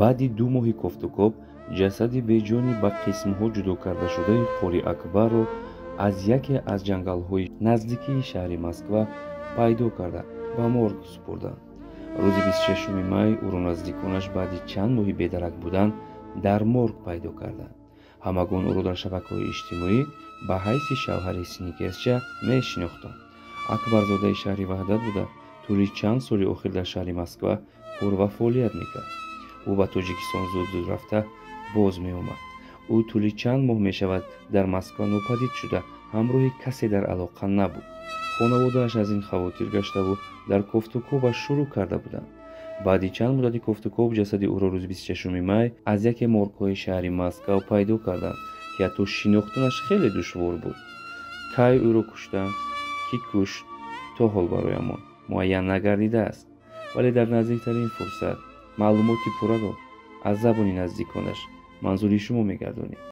Баъди 2 моҳи кофтукоб ҷасади беҷони ба қисмҳо ҷудо кардашудаи Қори Акбарро аз яке аз ҷангалҳои наздикии шаҳри Москва пайдо карда ба морг супурданд. Рӯзи 26 май ӯро наздиконаш баъди чанд моҳи бедарак будан дар морг пайдо карданд. Ҳамагон ӯро дар шабакаҳои иҷтимоӣ ба ҳайси шавҳари сникерсча мешинохтанд. Акбарзодаи шаҳри Ваҳдат буда, тӯли чанд соли охир дар шаҳри Москва кор ва фаъолият мекард. Ӯ ба Тоҷикистон зуд-зуд рафта боз меомад. Ӯ тӯли чанд моҳ мешавад дар Москва нопадид шуда, ҳамроҳи касе дар алоқа набуд. Хонаводааш аз ин хавотир гаштаву дар кофтукобаш шурӯъ карда буданд. Баъди чанд муддати кофтукоб ҷасади ӯро рӯзи 26 май аз яке моргҳои шаҳри Москав пайдо карданд, ки ҳатто шинохтанаш хеле душвор буд. Кай ӯро куштанд, кӣ кушт, то ҳол бароямон муайян нагардидааст, вале дар наздиктарин фурсат маълумоти пурраро аз забони наздиконаш манзури шумо мегардонем.